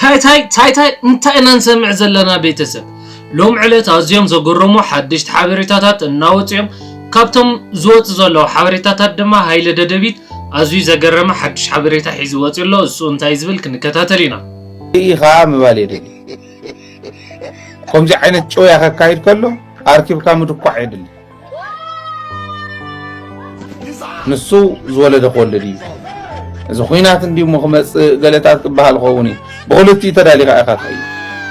ታይ ታይ ታይ ታይ እንታይ ኢና ንሰምዕ ዘለና ቤተሰብ? ሎም ዕለት ኣዝዮም ዘገረሙ ሓድሽቲ ሓበሬታታት እናወፁ እዮም። ካብቶም ዝወፁ ዘለዉ ሓበሬታታት ድማ ሃይለ ደደቢት ኣዝዩ ዘገረመ ሓድሽ ሓበሬታ ሒዙ ወፂኡ ኣሎ። እሱ እንታይ ዝብል ክንከታተል ኢና። ኢኻ ምባል የደሊ። ከምዚ ዓይነት ጨውያ ከካይድ ከሎ ኣርኪብካ ምድኳዕ የድሊ። ንሱ ዝወለደ ክወልድ እዩ። እዚ ኹናት እንዲሞ ክመፅእ ገለታት ክበሃል ኸውን እዩ። ብክልቲኡ ተዳሊኻ ኢኻ ትኸይድ።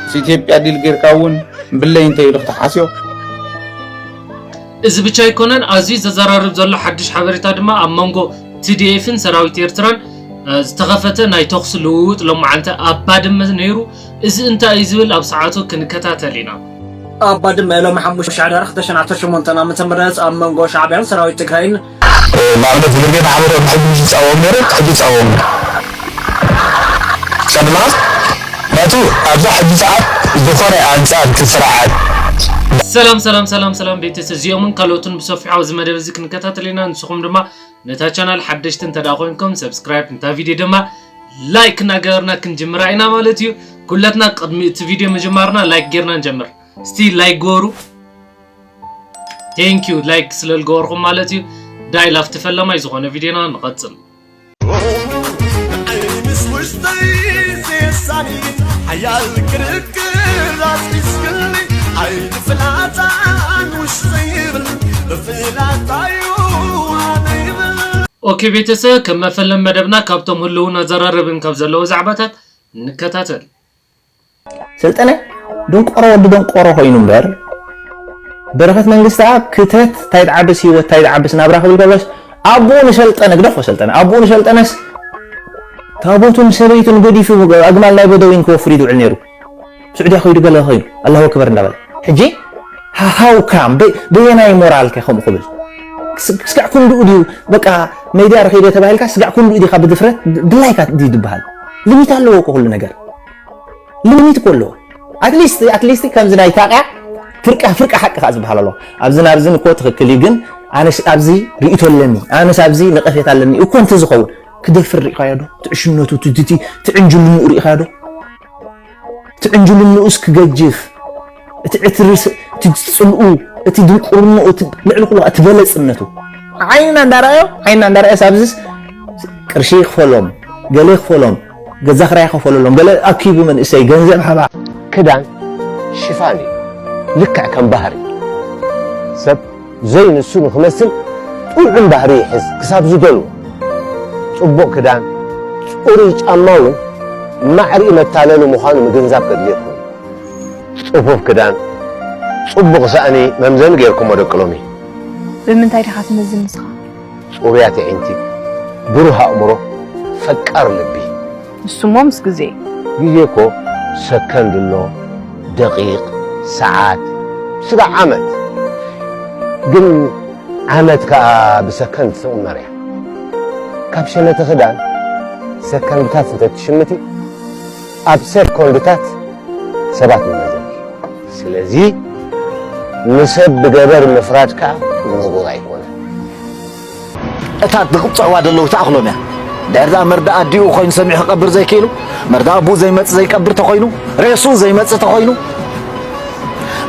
ምስ ኢትዮጵያ ዲል ጌርካ እውን ብለይ እንተይሉ ክትሓስዮ። እዚ ብቻ ኣይኮነን፣ ኣዝዩ ዘዘራርብ ዘሎ ሓድሽ ሓበሬታ ድማ ኣብ መንጎ ቲ ዲ ኤፍን ሰራዊት ኤርትራን ዝተኸፈተ ናይ ተኹሲ ልውውጥ ሎማዓንቲ ኣብ ባድመ ነይሩ። እዚ እንታይ እዩ ዝብል ኣብ ሰዓቱ ክንከታተል ኢና። ኣብ ባድመ ሎሚ ሓሙሽተ ሕዳር ክልተ ሽሕን ዓሰርተ ሸሞንተን ዓመተ ምህረት ኣብ መንጎ ሻዕብያን ሰራዊት ትግራይን ንኣብነት ዝብል ቤት ማሕበር ሕጂ ዝፃወም ነይሩ ሕጂ ይፃወም። ከድማ ናቱ ኣብዛ ሕጂ ሰዓት ዝኾነ ኣንፃር እቲ ስርዓት ሰላም ሰላም ሰላም ሰላም ቤተሰብ፣ እዚኦምን ካልኦትን ብሰፊሑ ኣብዚ መደብ እዚ ክንከታተል ኢና። ንስኹም ድማ ነታ ቻናል ሓደሽቲ እንተ ደኣ ኮይንኩም ሰብስክራይብ፣ እንታ ቪድዮ ድማ ላይክ እናገበርና ክንጅምራ ኢና ማለት እዩ። ኩለትና ቅድሚ እቲ ቪድዮ ምጅማርና ላይክ ጌርና ንጀምር። እስቲ ላይክ ግበሩ። ቴንክ ዩ ላይክ ስለ ዝገበርኩም ማለት እዩ። ዳይ ላፍቲ ፈለማይ ዝኾነ ቪድዮና ንቐጽል። ኦኬ ቤተሰብ፣ ከም መፈለም መደብና ካብቶም ህልውን ኣዘራረብን ካብ ዘለዉ ዛዕባታት ንከታተል። ሰልጠነ ደንቆሮ ወዲ ደንቆሮ ኮይኑ እምበር በረኸት መንግስተኣብ ክተት ታይ ትዓብስ ህይወት ታይ ትዓብስ ናብራ ክብል ከሎስ ኣቦኡ ንሰልጠነ ግደፎ ሰልጠነ ኣቦኡ ንሰልጠነስ ታቦቱን ሰበይቱን ገዲፉ ኣግማል ናይ በደዊን ክወፍር እዩ ዝውዕል ነይሩ። ስዑድያ ከይዱ ገለ ኮይኑ ኣላሁ ኣክበር እንዳበለ ሕጂ how come በየናይ ሞራል ከ ከምኡ ክብል ክስጋዕ ክንድኡ ድዩ በቃ ሜድያ ረኺበ ተባሂልካ ስጋዕ ክንድኡ ዲኻ ብድፍረት ድላይካ ድዩ ዝበሃል ሊሚት ኣለዎ እኮ ኩሉ ነገር ሊሚት እኮ ኣለዎ ኣትሊስት ኣትሊስት ከምዚ ናይ ታቕያ ፍርቃ ፍርቃ ሓቂ ከዓ ዝበሃል ኣሎ ኣብዚ ናብዚ እኮ ትኽክል እዩ ግን ኣነስ ኣብዚ ርእይቶ ኣለኒ ኣነስ ኣብዚ ነቐፌት ኣለኒ እኮ እንተዝኸውን ክደፍር ርኢኻዮ ዶ ትዕሽነቱ ትዕንጅልንኡ ርኢኻዮ ዶ እቲ ዕንጅልንኡስ ክገጅፍ፣ እቲ ዕትርስ፣ እቲ ጽልኡ፣ እቲ ድንቁርንኡ፣ እቲ ልዕሊ ኩሉ እቲ በለጽነቱ ዓይንና እንዳረኣዮ ዓይንና እንዳረኣዮ ሳብዝስ ቅርሺ ይኽፈሎም፣ ገለ ይኽፈሎም፣ ገዛ ክራይ ይኸፈለሎም፣ ገለ ኣኪቡ መንእሰይ ገንዘብ ሃባ። ክዳን ሽፋን እዩ። ልክዕ ከም ባህሪ ሰብ ዘይንሱ ንኽመስል ጥዑም ባህሪ ይሕዝ ክሳብ ዝደልዎ። ጽቡቕ ክዳን፣ ጽሩይ ጫማ እውን ማዕሪኡ መታለሊ ምዃኑ ምግንዛብ ከድልየኩም እዩ። ጽፉፍ ክዳን፣ ጽቡቕ ሳእኒ መምዘኒ ገይርኩሞ ደቂ ሎሚ። ብምንታይ ዲኻ ትመዝን ንስኻ? ጽሩያት ኣዒንቲ፣ ብሩህ ኣእምሮ፣ ፈቃር ልቢ። ንሱሞ ምስ ግዜ። ግዜ እኮ ሰከንድ ኣሎ፣ ደቂቕ፣ ሰዓት፣ ስጋዕ ዓመት። ግን ዓመት ከኣ ብሰከንድ ትቕመር እያ። ካብ ሸነተ ክዳን ሰከንድታት እንተ ትሽምቲ፣ ኣብ ሰኮንድታት ሰባት ንመዘኒ። ስለዚ ንሰብ ብገበር ምፍራድ ከኣ ንቡር ኣይኮነን። እታ ድቕጽዕዋ ደለዉ ትኣኽሎም እያ። ድሕሪ ደኣ መርዳእ ኣዲኡ ኮይኑ ሰሚዑ ክቐብር ዘይክኢሉ፣ መርዳእ ኣቡኡ ዘይመጽእ ዘይቀብር ተኾይኑ፣ ሬስኡ ዘይመጽእ ተኾይኑ፣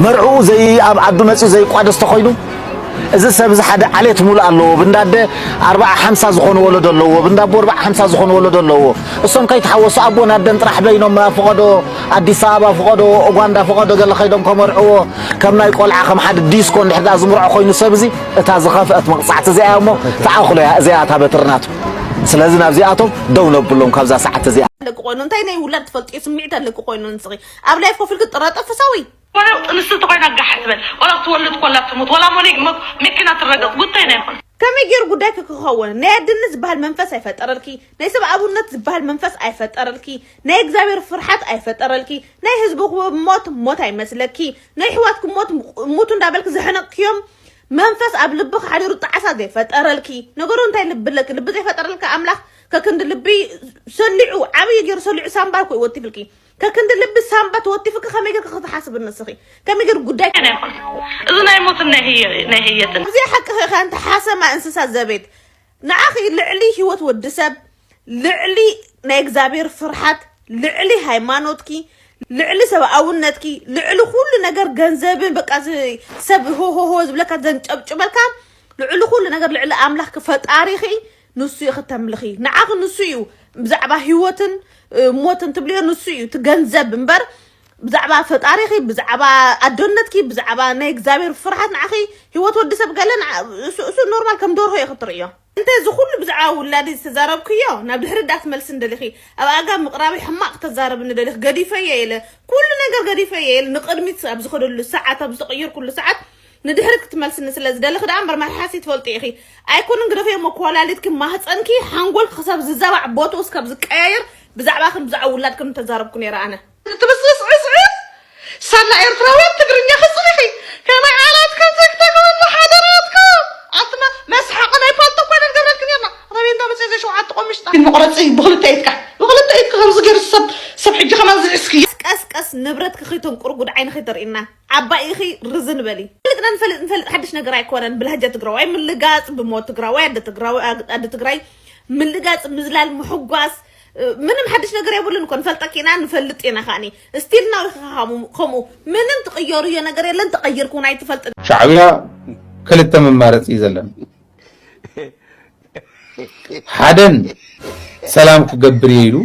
መርዕኡ ዘይ ኣብ ዓዱ መጺኡ ዘይቋደስ ተኾይኑ፣ እዚ ሰብ እዚ ሓደ ዓሌት ሙሉእ ኣለዎ። ብንዳደ ኣርባዓ ሓምሳ ዝኾኑ ወለዶ ኣለዎ። ብንዳቦ ኣርባዓ ሓምሳ ዝኾኑ ወለዶ ኣለዎ። እሶም ከይተሓወሱ ኣቦን ኣደን ጥራሕ በይኖም ኣብ ፈቐዶ ኣዲስ ኣበባ ፈቐዶ ኡጋንዳ ፈቐዶ ገለ ከይዶም ከመርዕዎ ከም ናይ ቆልዓ ከም ሓደ ዲስኮ እንድሕር ደኣ ዝምርዖ ኮይኑ ሰብ እዚ እታ ዝኸፍአት መቕጻዕቲ እዚኣ እሞ ተኣኽሎ እያ እዚኣ እታ በትሪ ናቱ ስለዚ ናብዚኣቶም ደው ነብሎም ካብዛ ሰዓት እዚኣ ኣለቂ ኮይኑ እንታይ ናይ ውላድ ትፈልጥዮ ስምዒት ኣለቂ ኮይኑ ንስኺ ኣብ ላይፍ ኮፍ ኢልኪ ጥራጠ ፈሳዊ ዋላ ጥንስቲ ተኮይና ጋሕ ትበል ዋላ ትወልድ ኮላ ትሙት ዋላ ሞኒግ መኪና ትረገጥ ጉዳይና ይኹን ከመይ ገይሩ ጉዳይኪ ክኸውን ናይ ኣድነት ዝበሃል መንፈስ ኣይፈጠረልኪ ናይ ሰብ ኣቡነት ዝበሃል መንፈስ ኣይፈጠረልኪ ናይ እግዚኣብሔር ፍርሓት ኣይፈጠረልኪ ናይ ህዝብኹ ሞት ሞት ኣይመስለኪ ናይ ኣሕዋትኪ ሞት ሙቱ እንዳበልኪ ዘሕነቅክዮም መንፈስ ኣብ ልብኺ ሓዲሩ ጣዕሳ ዘይፈጠረልኪ ነገሩ እንታይ ልቢ ኣለኪ ልቢ ዘይፈጠረልካ ኣምላኽ ከክንዲ ልቢ ሰሊዑ ዓብዪ ገይሩ ሰሊዑ ሳምባ እኮ እዩ ወቲፍልኪ ከክንዲ ልቢ ሳምባ ተወቲፍኪ ከመይ ገይርኪ ክትሓስቢ ንስኺ ከመይ ገይሩ ጉዳይ ኣይኮን እዚ ናይ ሞትን ናይ ህየትን እዚኣ ሓቅኺ ኢኻ እንተ ሓሰማ እንስሳ ዘቤት ንዓኺ ልዕሊ ህይወት ወዲ ሰብ ልዕሊ ናይ እግዚኣብሔር ፍርሓት ልዕሊ ሃይማኖትኪ፣ ልዕሊ ሰብኣውነትኪ፣ ልዕሊ ኩሉ ነገር፣ ገንዘብን፣ በቃ፣ እዚ ሰብ ሆ ሆ ሆ ዝብለካ፣ ዘንጨብጭበልካ፣ ልዕሊ ኩሉ ነገር፣ ልዕሊ ኣምላኽኪ፣ ፈጣሪኺ፣ ንሱ ኢኺ ተምልኺ። ንዓኺ ንሱ እዩ ብዛዕባ ህይወትን፣ እ፣ ሞትን ትብልዮ፣ ንሱ እዩ እቲ ገንዘብ እምበር፣ ብዛዕባ ፈጣሪኺ፣ ብዛዕባ ኣዶነትኪ፣ ብዛዕባ ናይ እግዚኣብሔር ፍርሃት፣ ንዓኺ ህይወት ወዲ ሰብ ገለ ንዓ-፣ እሱ፣ እሱ ኖርማል ከም ደርሆ ኢኺ ትርእዮ። እንተ እዚ ኩሉ ብዛዕባ ውላዲ ዝተዛረብክዮ፣ ናብ ድሕሪ ዳት መልሲ እንደሊኺ፣ ኣብ ኣጋ ምቕራበይ ሕማቕ ክተዛረብኒ ደሊኺ፣ ገዲፈዮ ኢለ፣ ኩሉ ነገር ገዲፈዮ ኢለ፣ ንቕድሚት ኣብ ዝኸደሉ ሰዓት፣ ኣብ ዝተቐየርኩሉ ሰዓት፣ ንድሕሪት ክትመልስኒ ስለ ዝደለኺ ደኣ እምበር፣ መልሓሰይ ትፈልጢ ኢኺ። ኣይኮነን ግደፈዮ፣ መኮላሊትኪ፣ ማህፀንኪ፣ ሓንጎልኪ ክሳብ ዝዘባዕ፣ ቦትኡ እስካብ ዝቀያየር፣ ብዛዕባኽን ብዛዕባ ውላድክን ምተዛረብኩ ነይረ ኣነ። ትብስስዕስዕ ሳላ ኤርትራውያን ትግርኛ ክጽሪኺ ከመይ ዓላትኩም ዘግተግበሉ ሓደራትኩም ኣትና መስሓቕ ናይ ፓልቶ እኳ ነንገብረልክን ኔርና ረቤንዳ መጽ ዘ ሸውዓተ ቆምሽጣ መቑረጺ ብኽልተ ኢድካ ብኽልተ ኢድካ ከምዚ ገይሩ ሰብ ሰብ ሕጂ ከማን ዝዕስኪ ቀስቀስ ንብረት ክኺቶም ቁርጉድ ዓይንኺ ተርእና ዓባይ ኢኺ ርዝን በሊ። ፍልጥና ንፈልጥ ንፈልጥ ሓድሽ ነገር ኣይኮነን። ብላህጃ ትግራዋይ ምልጋጽ፣ ብሞት ትግራዋይ፣ ኣደ ትግራዋይ፣ ኣደ ትግራይ ምልጋጽ፣ ምዝላል፣ ምሕጓስ፣ ምንም ሓድሽ ነገር የብሉን እኮ። ንፈልጠኪ ኢና፣ ንፈልጥ ኢና ከኣኒ። ስቲል ናው ኢኺ ከምኡ፣ ከምኡ። ምንም ትቕየሩዮ ነገር የለን፣ ተቐይርኩ ናይ ትፈልጥ። ሻዕብያ ክልተ መማረጺ እዩ ዘለና። ሓደን ሰላም ክገብር እየ ኢሉ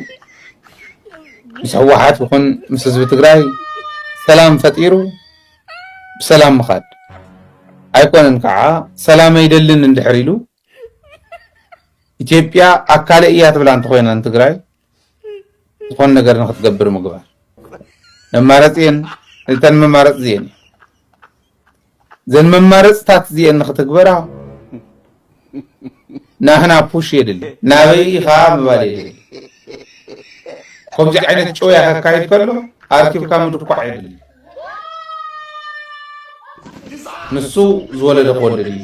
ምስ ህወሓት ይኹን ምስ ህዝቢ ትግራይ ሰላም ፈጢሩ ብሰላም ምኻድ ኣይኮነን። ከዓ ሰላም ኣይደልን እንድሕር ኢሉ ኢትዮጵያ ኣካለ እያ ትብላ እንተኾይና ንትግራይ ዝኾን ነገር ንክትገብር ምግባር። መማረፂ እየን፣ እተን መማረፂ እዚአን። እዘን መማረፅታት እዚአን ንክትግበራ ናህና ፑሽ የድሊ፣ ናበይ ኢኻ ምባል የድሊ። ከምዚ ዓይነት ጨውያ ከካይድ ከሎ ኣርኪብካ ምድኳዕ የድሊ። ንሱ ዝወለደ ክወልድ እዩ።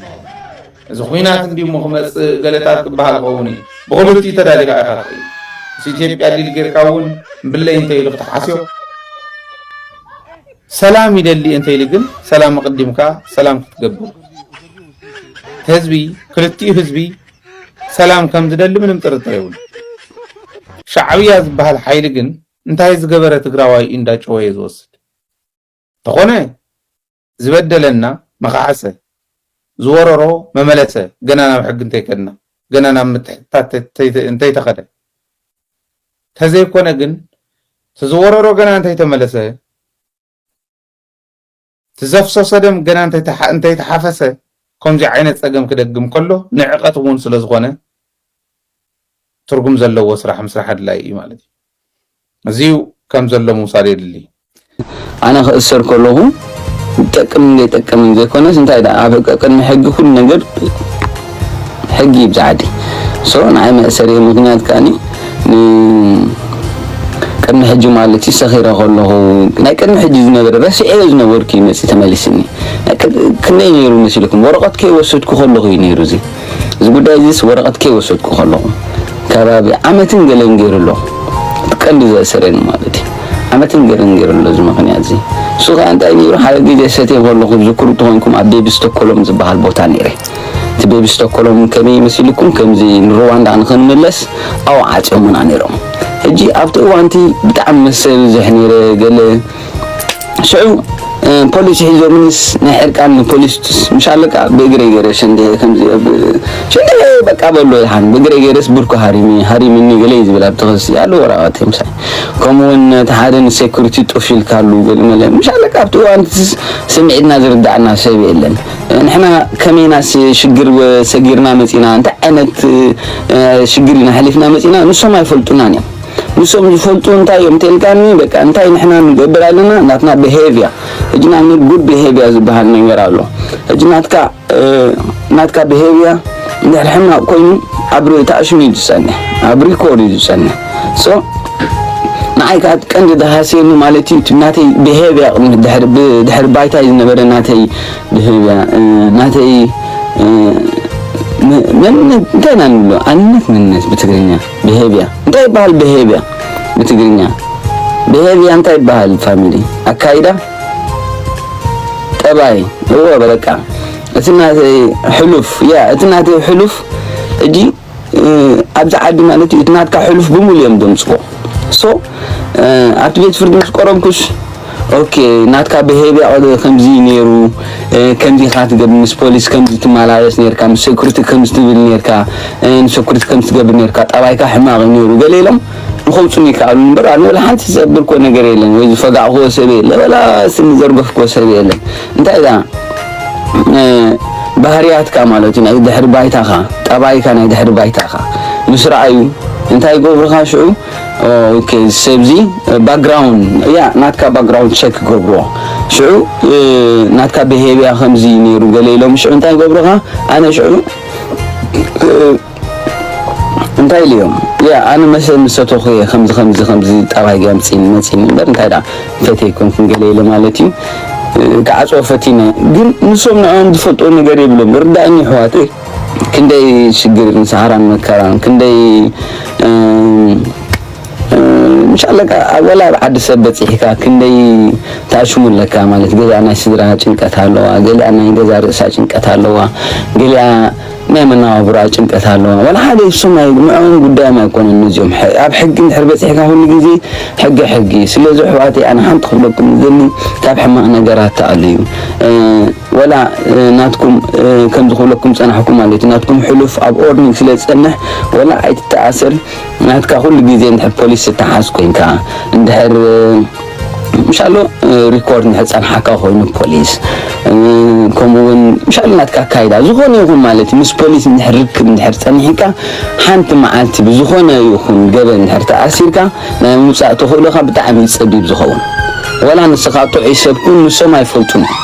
እዚ ኹናት እንዲሞ ክመጽእ ገለታት ክበሃል ክኸውን እዩ። ብኽልቲኡ ተዳሊኻ ኢኻ ትርኢ። ምስ ኢትዮጵያ ዲል ጌርካ እውን ብለይ እንተ ኢሉ ክትሓስዮ። ሰላም ይደሊ እንተ ኢሉ ግን ሰላም ኣቕዲምካ ሰላም ክትገብር። ህዝቢ፣ ክልቲኡ ህዝቢ ሰላም ከም ዝደሊ ምንም ጥርጥር የብሉ። ሻዕብያ ዝበሃል ሓይሊ ግን እንታይ ዝገበረ ትግራዋይ እዩ እንዳጨወየ ዝወስድ? ተኾነ ዝበደለና መኻዕሰ፣ ዝወረሮ መመለሰ፣ ገና ናብ ሕጊ እንተይከድና፣ ገና ናብ ምትሕታት እንተይተ-፣ እንተይተኸደ። ተዘይኮነ ግን፣ እቲ ዝወረሮ ገና እንተይተመለሰ፣ እቲ ዘፍሰሶ ደም ገና እንተይተሓ-፣ እንተይተሓፈሰ፣ ከምዚ ዓይነት ጸገም ክደግም ከሎ፣ ንዕቀት እውን ስለ ዝኾነ፣ ትርጉም ዘለዎ ስራሕ ምስራሕ ኣድላዪ እዩ ማለት እዩ። እዚዩ ከም ዘሎ ምውሳድ የድሊ። ኣነ ክእሰር ከለኹ ይጠቅምን ዘይጠቅምን ዘይኮነስ፣ እንታይ ደኣ ኣብ ቅድሚ ሕጊ ኩሉ ነገር ሕጊ እዩ ብዛ ዓዲ። ሶ ንዓይ መእሰሪ ምኽንያት ከኣኒ ን-፣ ቅድሚ ሕጂ ማለት እዩ ሰኺረ ከለኹ ናይ ቅድሚ ሕጂ ዝነበረ ረሲዐዮ ዝነበርኩ እዩ መፂእ ተመሊስኒ። ናይ ቅድ-፣ ክንደይ ነይሩ መሲልኩም? ወረቐት ከይወሰድኩ ከለኹ እዩ ነይሩ እዚ። እዚ ጉዳይ እዚስ ወረቐት ከይወሰድኩ ከለኹ ከባቢ ዓመትን ገለን ገይሩ ኣሎ። እቲ ቀንዲ ዘእሰረኒ ማለት እዩ። ዓመትን ገለን ገይሩ ኣሎ እዚ ምኽንያት እዚ። እሱ ኸዓ እንታይ ነይሩ? ሓደ ግዜ ሰትየ ከለኹ ዝክሩ ተኾይንኩም ኣብ ቤቢ ስቶኮሎም ዝበሃል ቦታ ነይረ። እቲ ቤቢ ስቶኮሎም ከመይ መሲልኩም? ከምዚ ንሩዋንዳ ንኽንምለስ ኣብኡ ዓጽዮምና ነይሮም። ሕጂ ኣብቲ እዋንቲ ብጣዕሚ መሰ ይብዝሕ ነይረ። ገለ ሽዑ፣ እ፣ ፖሊስ ሒዞምንስ ናይ ዕርቃን ፖሊስ ምሽ ኣለካ ብእግረይ ገይረ ሸንደ ከምዚ ኣብ ሸንደ በቃ በሎ ይሓን ብእግረይ ገይረስ ብርኩ ሃሪሚ፣ ሃሪምኒ ገለ እዩ ዝብል ኣብቲ ክሲ ኣሎ ወረቐት ምሳይ። ከምኡ እውን እቲ ሓደ ንሴኩሪቲ ጡፍ ኢልካሉ ገለ መለ ምሽ ኣለካ ኣብቲ እዋን ስምዒትና ዝርዳዕና ሰብ የለን። ንሕና ከመይናስ ሽግር ወ-፣ ሰጊርና መጺና፣ እንታይ ዓይነት፣ እ፣ ሽግር ኢና ሓሊፍና መጺና ንሶም ኣይፈልጡናን እዮም። ንሶም ዝፈልጡ እንታይ እዮም ተልካኒ፣ በቃ እንታይ ንሕና ንገብር ኣለና፣ ናትና ብሄቪያ። ሕጂ ንኣብነት ጉድ ብሄቪያ ዝበሃል ነገር ኣሎ። ሕጂ ናትካ፣ እ፣ ናትካ ብሄቪያ እንድሕር ሕማቕ ኮይኑ ኣብ ሪ-፣ ታእሽም እዩ ዝጸንሕ፣ ኣብ ሪኮርድ እዩ ዝጸንሕ። ሶ ንዓይ ከዓ ቀንዲ ዝሃስየኒ ማለት እዩ፣ እቲ ናተይ ብሄቪያ ቅድሚ ድሕሪ፣ ብ-፣ ድሕሪ ባይታ ዝነበረ ናተይ ብሄቪያ፣ እ፣ ናተይ፣ እ፣ ም-፣ መንነት እንታይ ኢና ንብሎ? ኣንነት መንነት ብትግርኛ ብሄቪያ። እንታይ ይበሃል ብሄቪያ ብትግርኛ? ብሄቪያ እንታይ ይበሃል ፋሚሊ? ኣካይዳ? ጠባይ? እወ በቃ። እቲ ናተይ ሕሉፍ፣ ያ፣ እቲ ናተይ ሕሉፍ፣ ሕጂ፣ እ፣ ኣብዚ ዓዲ ማለት እዩ፣ እቲ ናትካ ሕሉፍ ብምሉእ እዮም ዘምጽዎ። So ኣብቲ ቤት ፍርዲ ምስ ቀረብኩስ ኦኬ ናትካ ብሄብያ ከምዚ ነይሩ፣ ከምዚ ኢኻ ትገብር፣ ምስ ፖሊስ ከምዚ ትመላለስ ነርካ፣ ምስ ሴኩሪቲ ከምዚ ትብል ነርካ፣ ንሴኩሪቲ ከምዚ ትገብር ነርካ፣ ጠባይካ ሕማቕ ነይሩ ገለ ኢሎም ንኸውፁኒ ይከኣሉ እምበር ኣነ ወላ ሓንቲ ዘብልኮ ነገር የለን ወይ ዝፈጋዕክዎ ሰብ የለ ወላ ስኒ ዘርገፍክዎ ሰብ የለን። እንታይ ዳ ባህርያትካ ማለት እዩ ናይ ድሕሪ ባይታኻ፣ ጠባይካ ናይ ድሕሪ ባይታኻ ምስ ረኣዩ እንታይ ይገብሩኻ ሽዑ? ኦኬ፣ ሰብዚ ባክግራውንድ ያ ናትካ ባክግራውንድ ቸክ ይገብርዎ። ሽዑ ናትካ ብሄብያ ከምዚ ነይሩ ገለ ኢሎም ሽዑ እንታይ ይገብሩኻ? ኣነ ሽዑ እንታይ ኢሉ እዮም? ያ ኣነ መሰ ምሰተኹ እየ ከምዚ ከምዚ ከምዚ ጠባይ ገምፂን መፂን እምበር እንታይ ዳ ፈተይ ኮንኩን ገለ ኢለ ማለት እዩ። ክዓፅዎ ፈቲነ ግን ንሶም ንዕኦም ዝፈልጥዎ ነገር የብሎም። ርዳእኒ ኣሕዋተይ፣ ክንደይ ሽግርን ሰሃራን መከራን ክንደይ ምሻለካ ወላ ኣብ ዓዲ ሰብ በፂሕካ ክንደይ ተኣሽሙ ኣለካ ማለት ገሊኣ ናይ ስድራ ጭንቀት ኣለዋ፣ ገሊኣ ናይ ገዛ ርእሳ ጭንቀት ኣለዋ፣ ገሊኣ ናይ መነባብራ ጭንቀት ኣለዋ። ዋላ ሓደ እሱም ናይ ንዕኦም ጉዳዮም ኣይኮነን። ነዚኦም ኣብ ሕጊ እንድሕር በፂሕካ ኩሉ ግዜ ሕጊ ሕጊ። ስለዚ ኣሕዋተይ ኣነ ሓንቲ ክብለኩም ዝደሊ ካብ ሕማቕ ነገራት ተኣልዩ። ወላ ናትኩም ከምዚ ክብለኩም ዝፀናሕኩ ማለት እዩ ናትኩም ሕሉፍ ኣብ ኦርኒንግ ስለ ዝፀንሕ ወላ ኣይትተኣሰር። ናትካ ኩሉ ግዜ እንድሕር ፖሊስ ዝተሓዝ ኮይንካ እንድሕር ምሻሎ ሪኮርድ እንድሕር ፀንሓካ ኮይኑ ፖሊስ ከምኡ እውን ምሻሎ ናትካ ኣካይዳ ዝኾነ ይኹን ማለት እዩ ምስ ፖሊስ እንድሕር ርክብ እንድሕር ፀኒሕካ ሓንቲ መዓልቲ ብዝኾነ ይኹን ገበን እንድሕር ተኣሲርካ ናይ ምውፃእ ተኽእሎካ ብጣዕሚ እዩ ፀቢብ ዝኸውን። ወላ ንስኻ ጥዑይ ሰብ ኩን ንሶም ኣይፈልጡን እዮም።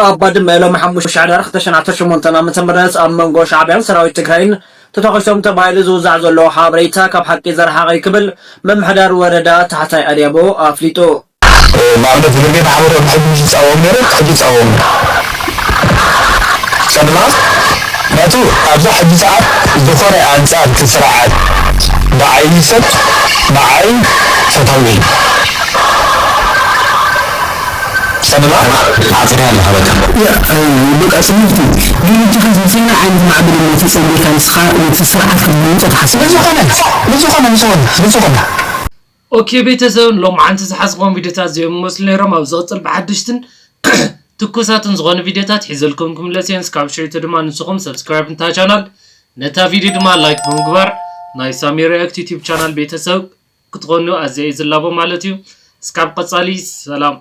ኣብ ባድመ ሎሚ ሓሙሽተ ሕዳር ክልተ ሽሕን ዓሰርተ ሸሞንተን ዓመተ ምህረት ኣብ መንጎ ሻዕቢያን ሰራዊት ትግራይን ተተኲሶም ተባሂሉ ዝውዛዕ ዘሎ ሓበሬታ ካብ ሓቂ ዝረሓቐ እዩ ክብል ምምሕዳር ወረዳ ታሕታይ ኣድያቦ ኣፍሊጡ። ንኣብነት ዝብርጌ ማሕሙድ ኣብ ሕጂ ምስ ዝፃወም ነይሩ ሕጂ ይፃወም ሰድማ ናቱ ኣብዛ ሕጂ ሰዓት ዝኾነ ኣንፃር እቲ ስርዓት ብዓይኒ ሰብ ብዓይ ፈታዊ ሰድማ ዓፅርያ ኣለኻ በቃ በቃ ስምርቲ ግን እጅኻ ዝዘና ዓይነት ማዕበል እምነት የፀንቢርካ ንስኻ ነቲ ስርዓት ክትልውጦ ትሓስብ ብዝኾነ ብዝኾነ ብዝኾነ ብዝኾነ ኦኬ ቤተሰብ ሎማዓንቲ ዝሓዝኹም ቪድዮታት እዚኦም ይመስሉ ነይሮም። ኣብ ዝቕፅል ብሓደሽትን ትኩሳትን ዝኾኑ ቪድዮታት ሒዘልኩም ክምለስ እየ። እስካብ ሽዑ ድማ ንስኹም ሰብስክራይብ ንታ ቻናል ነታ ቪድዮ ድማ ላይክ ብምግባር ናይ ሳሚ ሪያክት ዩቲዩብ ቻናል ቤተሰብ ክትኾኑ ኣዝየ እየ ዝላቦ ማለት እዩ። እስካብ ቀፃሊ ሰላም።